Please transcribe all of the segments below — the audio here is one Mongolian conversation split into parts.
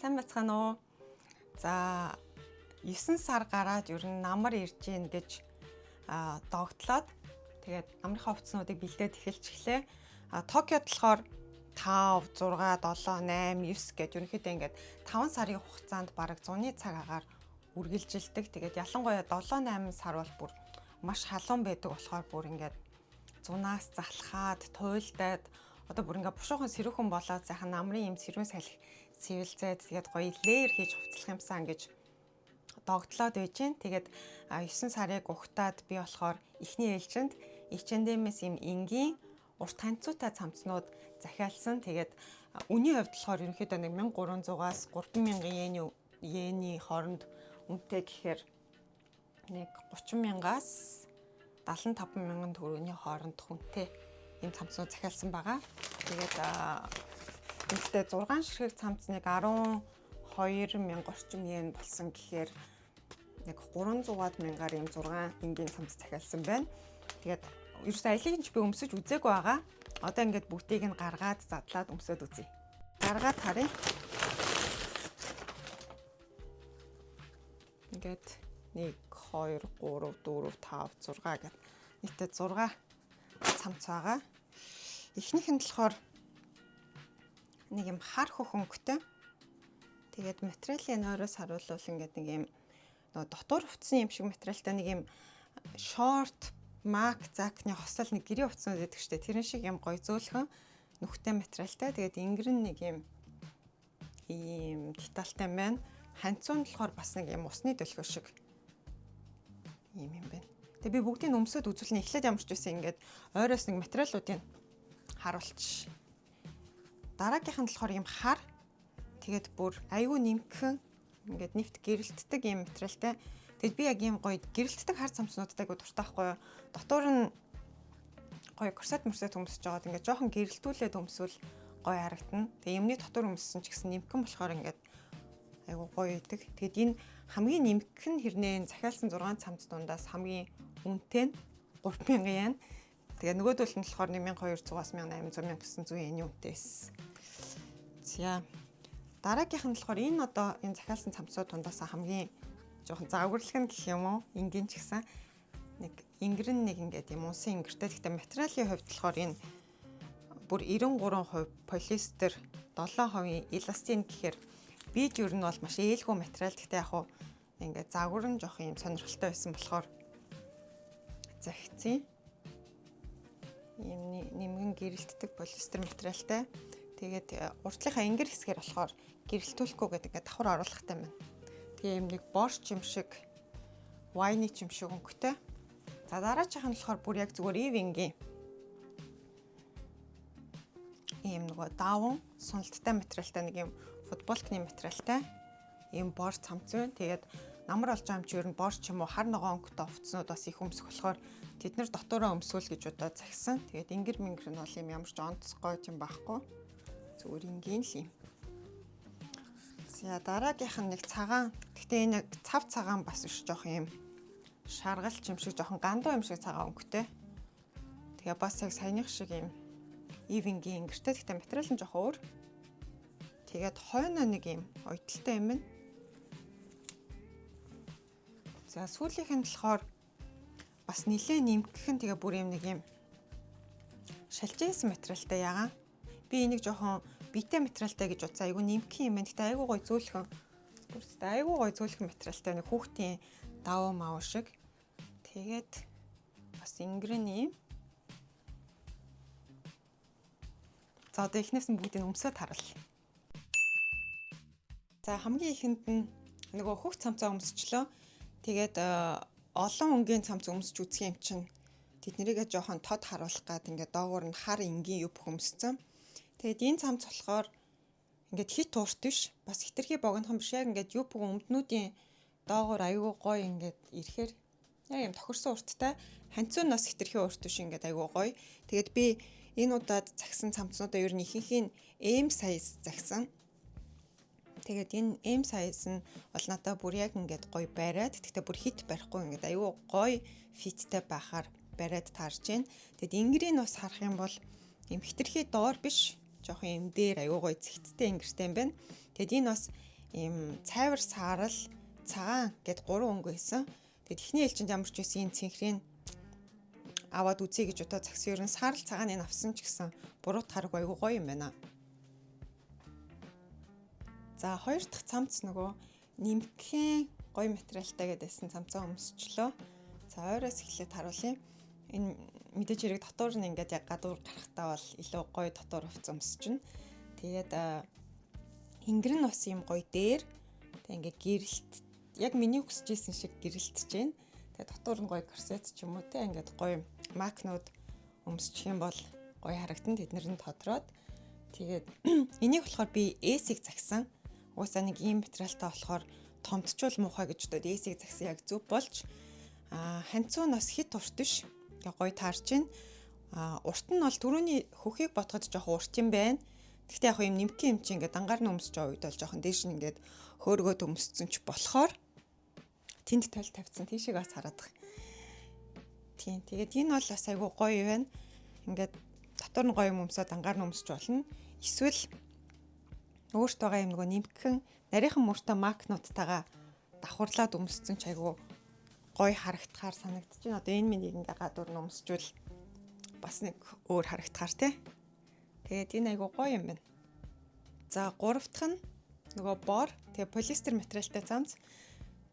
Сайн байцгаана уу? За 9 сар гараад ер нь намар ирж гин гэж догтлоод тэгээд намрынхаа хувцснуудыг бэлдээд эхэлчихлээ. Токиод болохоор 5, 6, 7, 8, 9 гэж ерөнхийдөө ингээд 5 сарын хугацаанд бараг зуны цаг агаар үргэлжилдэг. Тэгээд ялангуяа 7, 8 сар бол бүр маш халуун байдаг болохоор бүр ингээд зунаас залхаад, туйлдаад одоо бүр ингээд бушуухан сэрүүхэн болоод сайхан намрын юм сэрүүн салхи цэвэлзээд тэгээд гоё леер хийж хувцлах юмсан гэж догтлоод байж гин. Тэгээд 9 сарыг угтаад би болохоор эхний ээлжинд H&M-ээс юм энгийн урт ханцуутай цамцнууд захиалсан. Тэгээд үнийн хувьд болохоор ерөнхийдөө нэг 1300-аас 3000 йений хооронд үнэтэй гэхээр нэг 30,000-аас 75,000 төгрөгийн хооронд хүнтэй ийм цамцнууд захиалсан байгаа. Тэгээд нийтдээ 6 ширхэг цамц нэг 12,000 орчим йен болсон гэхээр нэг 300-аад мянгаар ийм 6 энгийн цамц захиалсан байна. Тэгээд ерөөсөө алийг нь ч би өмсөж үзээгүй байгаа. Одоо ингээд бүгдийг нь гаргаад задлаад өмсөд үзье. Гаргаад харъя. Ингээд 1 2 3 4 5 6 гэд нийтдээ 6 цамц байгаа. Эхнийх нь болохоор нэг юм хар хөх өнгөтэй. Тэгээд материалын нойроос харуулвал ингээд нэг юм нөгөө дотор хувцсан юм шиг материалтай нэг юм шорт мак закны хосол нэг гэрийн хувцснууд байдаг штэ. Тэрэн шиг юм гоё зөөлхөн нүхтэй материалтай. Тэгээд ингэр нь нэг юм ийм детальтай байна. Ханцуу нь болохоор бас нэг юм усны дөлхөө шиг ийм юм байна. Тэгээ би бүгдийг өмсөд үзүүлнэ. Эхлээд ямар ч байсан ингээд ойроос нэг материалуудыг харуулчих. Дараагийнх нь болохоор юм хар. Тэгээд бүр айгүй нэмгхэн ингээд нэвт гэрэлтдэг юм материалтай. Тэгээд би яг ийм гоё гэрэлтдэг хар цамцнуудтай айгүй дуртай байхгүй юу. Дотоор нь гоё корсет мөрсөт өмсөж байгаад ингээд жоохон гэрэлтүүлээд өмсвөл гоё харагдана. Тэгээ юмны дотор өмссөн ч гэсэн нэмгхэн болохоор ингээд айгүй гоё идэг. Тэгээд энэ хамгийн нэмгхэн хэрнээ захиалсан 6 цамц дундаас хамгийн үнэтэй нь 3000 йен. Тэгээ нөгөөдөл нь болохоор 1200-аас 1800 1900 йений үнэтэй байсан. За дараагийнх нь болохоор энэ одоо энэ захиалсан цамцууд дундаас хамгийн жоохон загварлах нь гэх юм уу? Энгийн ч гэсэн нэг ингэр нь нэг ингээд юм усын ингэртэй. Гэхдээ материалын хувьд болохоор энэ бүр 93% полиэстер, 7% эластин гэхээр бийж ер нь бол маш ээлгүй материал. Гэхдээ яг хуу ингээд загвар нь жоох юм сонирхолтой байсан болохоор захицсан. Ийм нэмгэн гэрэлтдэг полиэстер материалтай. Тэгээд уртлынхаа ингэр хэсгээр болохоор гэрэлтүүлэхгүй гэдэг ингээд давхар оруулахтай байна. Тэгээ ийм нэг борч юм шиг, вайны юм шиг өнгөтэй. За дараачих нь болохоор бүр яг зүгээр ив энгийн ийм нөгөө даавн суналттай материалтай нэг юм футболкны материалтай ийм бор цамц байна. Тэгээд намар болж байгаа юм чи ер нь бор ч юм уу хар ногоон өнгөтэй хувцснууд бас их өмсөх болохоор тэд нар дотоороо өмсгөл гэж удаа захисан. Тэгээд ингэр мэнгэр нь бол юм ямар ч онцгой юм байхгүй. Зүгээр энгийн л юм. За дараагийнх нь нэг цагаан. Гэхдээ энэ цав цагаан бас биш жоох юм шаргалч юм шиг жоохон гандуу юм шиг цагаан өнгөтэй. Тэгээ бас яг саяных шиг юм ивенгийн ингэртэй. Гэхдээ материал нь жоохон өөр. Тэгээд хойно нэг юм ойтолтой юм байна. За сүүлийнх нь болохоор бас нилээ нэмгхэн тэгээ бүр юм нэг юм шалжсэн материалтай ягаан. Би энийг жоохон биетэй материалтай гэж бодсон. Айгу нэмгхэн юм байна. Гэтэ айгу гоё зөөлхөн. Бүрстэй айгу гоё зөөлхөн материалтай нэг хүүхдийн давуу мав шиг. Тэгээд бас ингэрэн юм. За одоо эхнээс нь бүгдийг өмсөд харуул. За хамгийн ихэнд нь нөгөө хөх цамцаа өмсчлөө. Тэгээд олон өнгийн цамц өмсч үзэх юм чинь тэднэрийгээ жоохон тод харуулах гад ингээд доогуур нь хар энгийн юб өмссөн. Тэгээд энэ цамц болохоор ингээд хит урт биш, бас хитрхи богинохон биш. Яг ингээд юб өмднүүдийн доогуур айгүй гоё ингээд ирэхээр яг юм тохирсон урттай. Ханцуу нь бас хитрхи урт биш ингээд айгүй гоё. Тэгээд би энэ удаад захисан цамцнуудаа ер нь ихэнх нь M size захисан. Тэгээд энэ M size нь бол надад бүр яг ингээд гоё бариад, гэхдээ бүр хит барихгүй ингээд айгүй гоё фиттэй байхаар бариад таарж байна. Тэгэд ингэрийг бас харах юм бол юм хитрхи доор биш, жоохон юм дээр айгүй гоё зэгттэй ингэртэй юм байна. Тэгэд энэ бас Ийм цайвар саарал, цагаан гэд 3 өнгө байсан. Тэгээд эхний ээлжинд ямар ч байсан энэ цэнхрийн аваад үзье гэж удаа загсан. Ер нь саарал цагааныг авсан ч гэсэн буруутахааргүй айгүй гоё юм байна. За хоёр дахь цамц нөгөө нимхэн гоё материалтай гэдээсэн цамцаа өмсчлөө. За ойроос эхлээд харуулъя. Энэ мэдээж хэрэг дотор нь ингээд яг гадуур гарахтаа бол илүү гоё дотор хувцас өмсчихнө. Тэгээд ингэр нь бас юм гоё дээр. Тэг ингээд гэрэлт яг миний хүсэж исэн шиг гэрэлтэж байна. Тэгээ дотор нь гоё корсет ч юм уу те ингээд гоё макнууд өмсчих юм бол гоё харагдан, тэднэр нь тодроод. Тэгээд энийг болохоор би S-ийг загсан. Угаасаа нэг ийм материалтай болохоор томтчул муухай гэж бодоод S-ийг загсан, яг зөв болж ханцуу нь бас хит урт биш. Тэгээ гоё таарч байна. Урт нь бол түрүүний хөхийг бодоход жоохон урт юм байна. Гэхдээ яг юм нэмхэн юм чи ингээд дангаар нь өмсөж байгаа үед бол жоохон дээш нь ингээд хөөргөөд өмссөн ч болохоор тэнд тол тавьсан. Тийшээ бас хараад байгаа. Тийм. Тэгээд энэ бол бас айгүй гоё байна. Ингээд дотор нь гоё юм өмсөө дангаар нь өмсөж болно. Эсвэл өөрт байгаа юм нөгөө нэмхэн нарийнхан мөртөө макнуудтайгаа давхарлаад өмссөн ч айгүй гоё харагдахаар санагдаж байна. Одоо энэ миний ингээ гадуур нь өмсчвэл бас нэг өөр харагдахаар тий. Тэгээд энэ айгүй гоё юм байна. За гурав дахь нь нөгөө бор, тэгээ полиэстер материалтай цамц.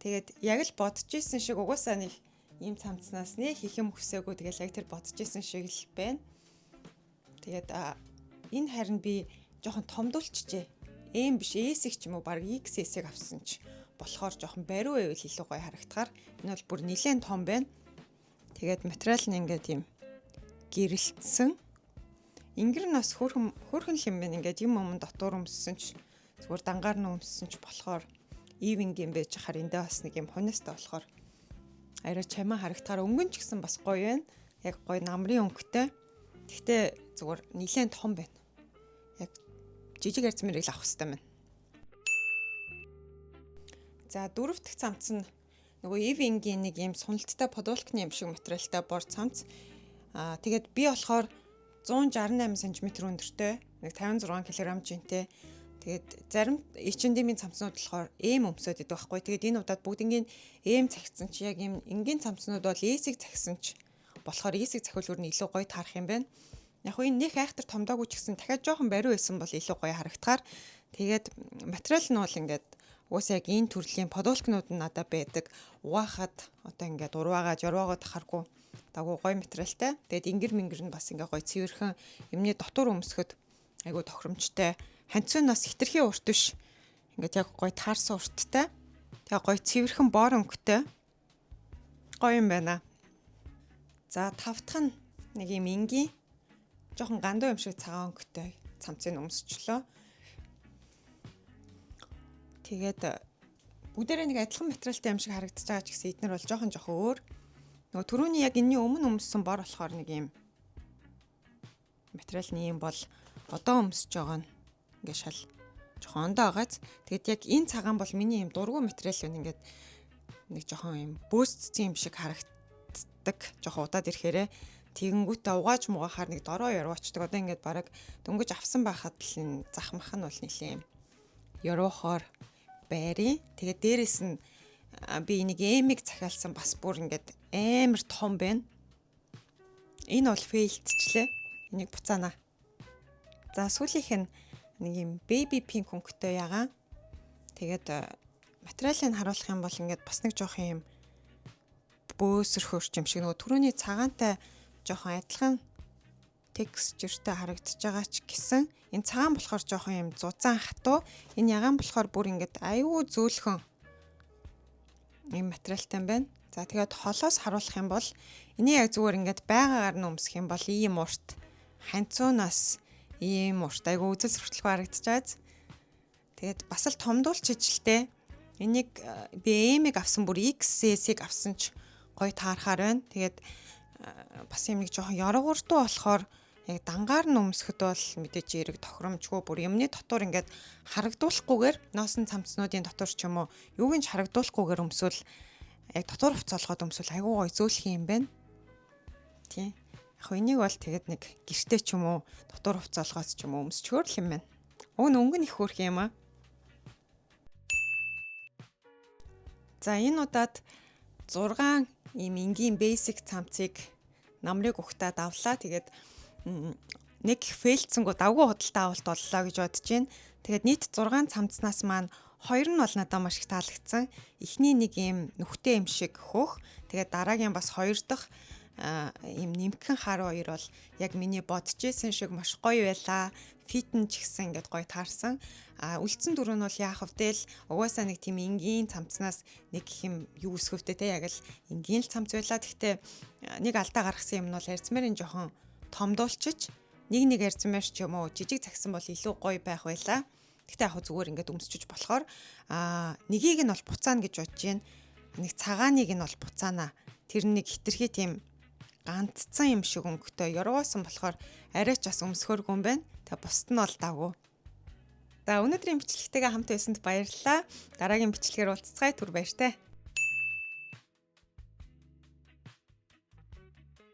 Тэгээд яг л бодож исэн шиг, угаасаа нэг ийм цамцнаас нэ хийх юм хүсээгүй, тэгэл яг тэр бодож исэн шиг л байна. Тэгээд энэ харин би жоохон томдуулчихжээ. M биш, S-ийг ч юм уу баг XS-ийг авсан ч болохоор жоохон бариу байвал илүү гоё харагдахаар. Энэ бол бүр нэлээд том байна. Тэгээд материал нь ингээд ийм гэрэлтсэн. Ингэр нь бас хөөрхөн хөөрхөн л юм байна. Ингээд юм юм дотор өмссөн ч, зүгээр дангаар нь өмссөн ч болохоор even юм байж хахаар эндээ бас нэг юм хоностой болохоор арай чамаа харагдахаар, өнгөн ч гэсэн бас гоё байна. Яг гоё намрын өнгөтэй. Гэхдээ зүгээр нэлээд том байна. Яг жижиг харьцмэрийг л авах хэрэгтэй байна. За дөрөв дэх цамц нь нөгөө Ивингийн нэг юм суналттай подолкны юм шиг материалтай бор цамц. Тэгээд би болохоор 168 см өндөртэй, нэг 56 кг жинтэй. Тэгээд зарим H&M-ийн цамцнууд болохоор M өмсөд идэг байхгүй. Тэгээд энэ удаад бүгднгийн M цагтсан чи яг юм энгийн цамцнууд бол S-ийг цагсан ч болохоор S-ийг захиул өөр нь илүү гоё таарах юм байна. Яг хөө энэ нэх айхтар томдоогүй ч гэсэн дахиад жоохон бариу байсан бол илүү гоё харагдахаар. Тэгээд материал нь бол ингээд угаасаа яг энэ төрлийн подолкнууд нь надад байдаг. Угаахад одоо ингээд урваагаад yorвоогоод тахаргүй дагуу гоё материалтай. Тэгээд ингэр мэнгэр нь бас ингээ гоё цэвэрхэн, юмны дотор өмсөхөд айгуу тохиромжтой. Ханцуу нь бас хитрхи урт биш. Ингээд яг гоё таарсан урттай. Тэгээ гоё цэвэрхэн бор өнгөтэй. Гоё юм байна. За тав дахь нь нэг юм энгийн жоохон гандуу юм шиг цагаан өнгөтэй цамцыг өмсчлөө. Тэгээд бүгдээрээ нэг адилхан материалтай юм шиг харагдаж байгаа ч гэсэн эднэр бол жоохон жоохон өөр. Нөгөө түрүүний яг энэний өмнө өмссөн бор болохоор нэг юм материал нь юм бол одоо өмсөж байгаа нь ингээ шал жоохон ондоо байгааз. Тэгээд яг энэ цагаан бол миний юм дургу материал байна. Ингээд нэг жоохон юм бөөсцсөн юм шиг харагддаг. Жоохон удаад ирэхээрээ тэгэнгүүтээ угааж мугаахаар нэг дороо yorвоочдөг. Одоо ингээд бараг дөнгөж авсан байхад л энэ зах мах нь бол нэлээ юм yorвохоор байрын. Тэгээд дээрэс нь би энийг M-ийг захиалсан, бас бүр ингээд амар том байна. Энэ бол fail дчлээ. Энийг буцаана. За сүүлийнх нь нэг юм baby pink өнгөтэй ягаан. Тэгээд материалыг харуулах юм бол ингээд бас нэг жоох юм бөөсөрхөрч юм шиг, нөгөө түрүүний цагаантай жоохон адилхан texture тэй харагдаж байгаа ч гэсэн энэ цагаан болохоор жоохон юм зузаан хатуу, энэ ягаан болохоор бүр ингээд аюу зөөлхөн юм материалтай юм байна. За тэгээд холоос харуулах юм бол энийг яг зүгээр ингээд байгаагаар нь өмсөх юм бол ийм урт, ханцуунаас ийм урт, айгу үзэл сурталгүй харагдаж байгаа. Тэгээд бас л томдуулч ижилтэй. Энийг би M-ийг авсан, бүр XS-ийг авсан ч гоё таарахаар байна. Тэгээд бас юм нэг жоохон ёргуурдуу болохоор яг дангаар нь өмсөхөд бол мэдээж эрэг тохиромжгүй, бүр юмны дотор ингээд харагдуулахгүйгээр, носон цамцнуудын дотор ч юм уу юуг нь ч харагдуулахгүйгээр өмсвөл, яг дотор хувцас олгоод өмсвөл айгүй гоё зөөлөх юм байна. Тийм. Яг хөө энийг бол тэгээд нэг гэрте ч юм уу дотор хувцас олгоод ч юм уу өмсчгөр л юм байна. Уг нь өнгө нь их хөөрх юм аа. За, энэ удаад 6 ийм энгийн basic цамцыг намрыг угтаад авлаа. Тэгээд нэг fail цсэнгүү давгүй худалдаа авалт боллоо гэж бодож байна. Тэгээд нийт 6 цамцнаас маань хоёр нь бол надад маш их таалагдсан. Эхний нэг ийм нүхтэй юм шиг хөх. Тэгээд дараагийн бас хоёр дахь ийм нимгэн хар хоёр бол яг миний бодож исэн шиг маш гоё байлаа. Fit нь ч гэсэн ингээд гоё таарсан. А үлдсэн дөрөв нь бол яах вэ л угаасаа нэг тийм энгийн цамцнаас нэг юм юу өсгөвтэй те, яг л энгийн л цамц байлаа. Гэхдээ нэг алдаа гаргасан юм нь бол арзмарын жоохон томдуулчиж, нэг нэг арзмаар ч юм уу жижиг цагсан бол илүү гоё байх байлаа. Гэхдээ яг зүгээр ингээд өмсчиж болохоор нэгийг нь бол буцаана гэж бодож байна. Нэг цагааныг нь бол буцаана. Тэр нэг хитрхи тийм ганцсан юм шиг өнгөтэй ёрвоосон болохоор арай ч бас өмсөхөргүй юм байна. Тэгээ бусд нь бол давгүй. За, өнөөдрийн бичлэгтэйгээ хамт байсанд баярлалаа. Дараагийн бичлэгээр уулзцгаая, түр баяртай.